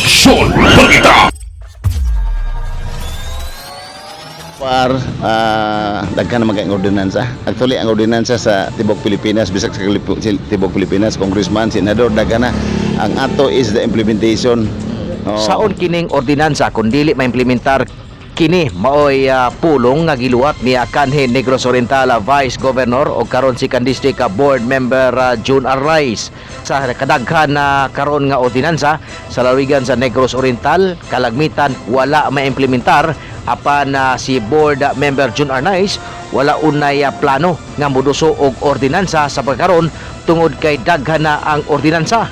Aksyon Balita! Par daghan naman kay ordinansa. Actually, ang ordinansa sa tibok Pilipinas, bisag sa tibok Pilipinas, congressman, senador, daghan na. Ang ato is the implementation. Oo. Saon kining ordinansa kung dili maimplementar kini maoy pulong nga giluwat ni kanhi Negros Oriental Vice Governor o karon si District Board Member June Arrais sa kadaghan na karon nga ordinansa sa lalawigan sa Negros Oriental, kalagmitan wala maimplementar apan si Board Member June Arnaiz wala unay plano nga moduso og ordinansa sa pagkaron tungod kay daghan na ang ordinansa.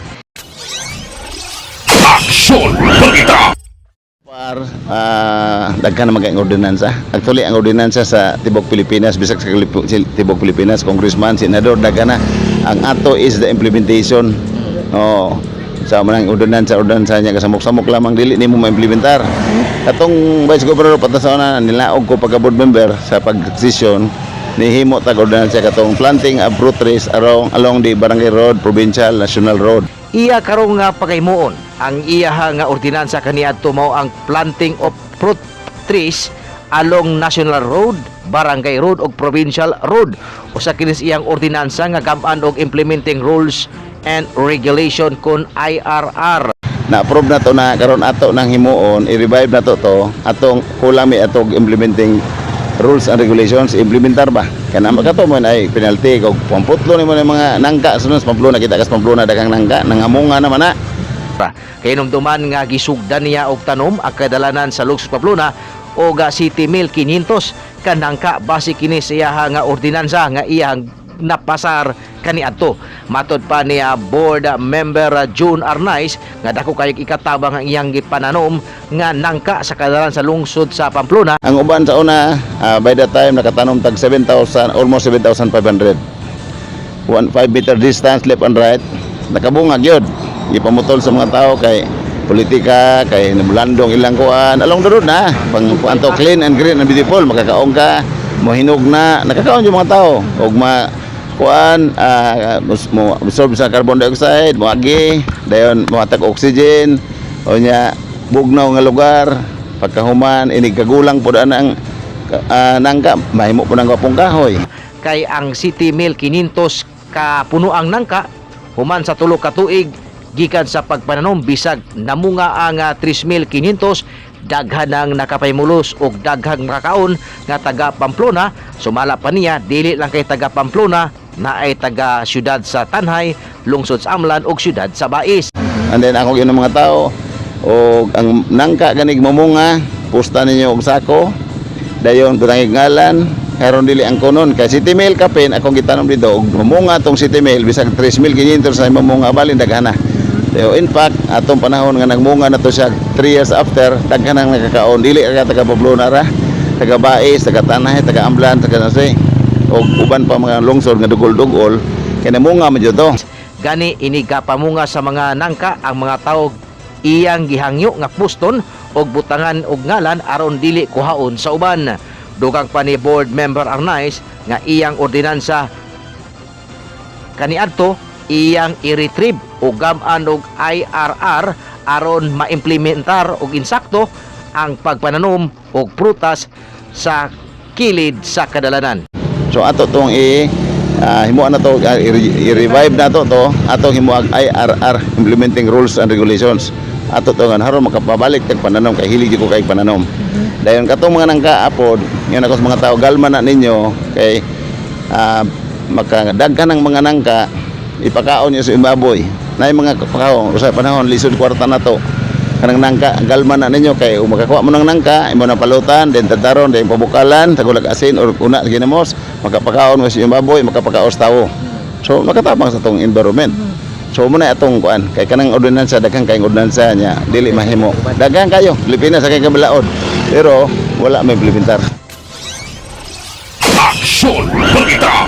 Aksyon Balita! Par daghan naman kay ordinansa. Actually, ang ordinansa sa tibok Pilipinas, bisag sa tibok Pilipinas, congressman, senador, daghan na. Ang ato is the implementation. Oo. Sa manang ordinansa, ordinansa niya kasamok-samok lamang, dili nimo maimplementar. Katong Vice Governor patasaw na nilaog ko pagka board member sa pag-session, nihimo tag ordinansa katong planting of fruit trees along the barangay road, provincial, national road. Iya karong nga pagaymuon ang iyaha nga ordinansa kaniadto mao ang planting of fruit trees along national road, barangay road ug provincial road. Usa kini sa iyang ordinansa nga gam-an og implementing rules and regulation kon IRR. Na-approve na to na karon ato nang himuon, i-revive na to to atong kulang mi atog implementing rules and regulations, implementar ba kana makato mo ay penalty kog pamputlo nimo ng mga nangka sunod sa Pamplona. Kita kas Pamplona, daghang nangka, nangamunga naman na. Kay nga gisugdan niya og tanom ang kadalanan sa Lungsod Pamplona og City Mill 500 kanangka base kini sa iyaha nga ordinansa nga iyang napasar kaniadto. Matod pa niya board member June Arnaiz nga dako kayog ikatabang ang iyang gipananom nga nangka sa kadalan sa lungsod sa Pamplona. Ang uban sa una, by that time nakatanom tag 7,000, almost 7,500. 1 5 meter distance left and right, nakabungag yun. Gipamutol sa mga tao kay politika, kay namulandong ilang kuan along the road na pang kuan to, clean and green and beautiful, makakaon ka, mohinog na, nakakaon yung mga tao og ma kuan mo absorb sa carbon dioxide, moagi dayon mohatag oxygen. O nya bugnaw nga lugar, pagkahuman inig kagulang pud ang nangka, mahimo po ng gwapong kahoy. Kay ang City Mill 500 ka puno ang nangka human sa 3 ka tuig gikan sa pagpananom, bisag namunga ang 3,500, daghan ang nakapaymulos og daghang makakaon nga taga Pamplona. Sumala pa niya, dili lang kay taga Pamplona na ay taga syudad sa Tanjay, lungsod sa Amlan ug syudad sa Bais. And then ako yun ng mga tao og ang nangka ganig mamunga, pusta ninyo og sako, dayon butangig ngalan karon dili ang kunon kay City Mail kapin akong gitanom dito og mamunga tong City Mail bisag 3,500 sa mamunga, balin daghana. Pero in fact, atong panahon nga nagmunga na to siya 3 years after, daghan ang nakakaon, dili ka taga Pamplona ra, taga Bais, taga Tanjay, taga Amlan, taga Nase og uban pa mga lungsod nga dugol-dugol kay namunga man jud to. Gani iniga pamunga sa mga nangka ang mga tao, iyang gihangyo nga puston og butangan og ngalan aron dili kuhaon sa uban. Dugang pa ni board member Arnaiz nga iyang ordinansa kaniadto iyang i-retrieve o gam-an og IRR aron maimplementar og insakto ang pagpananom og prutas sa kilid sa kadalanan. So ato tong i himuan na to, i-revive na to to atong himuag IRR, implementing rules and regulations. Ato to nga haron makapabalik tag pananom kay hilig ko kay pananom. Dayon katong mga nangka apod, ngayon ako sa mga tao, galma na ninyo kay makadaghan ng mga nangka, ipakaon niyo sa baboy. Nay mga pakaon usa panahon lisod kwarta na to. Kanang nangka, galma na ninyo kay kung makakuha mo ng nangka, imo na palutan, then tataron, then pabukalan, tagulag asin or una ginamos, makapakaon mo sa iyong baboy, makapakaon sa tawo. So makatabang sa tong environment. So mo na atong kuan kay kanang ordinansa, daghan kay ordinansa niya dili mahimo. Daghan kayo Pilipinas sa kay kabalaod pero wala may implementar. Aksyon Balita!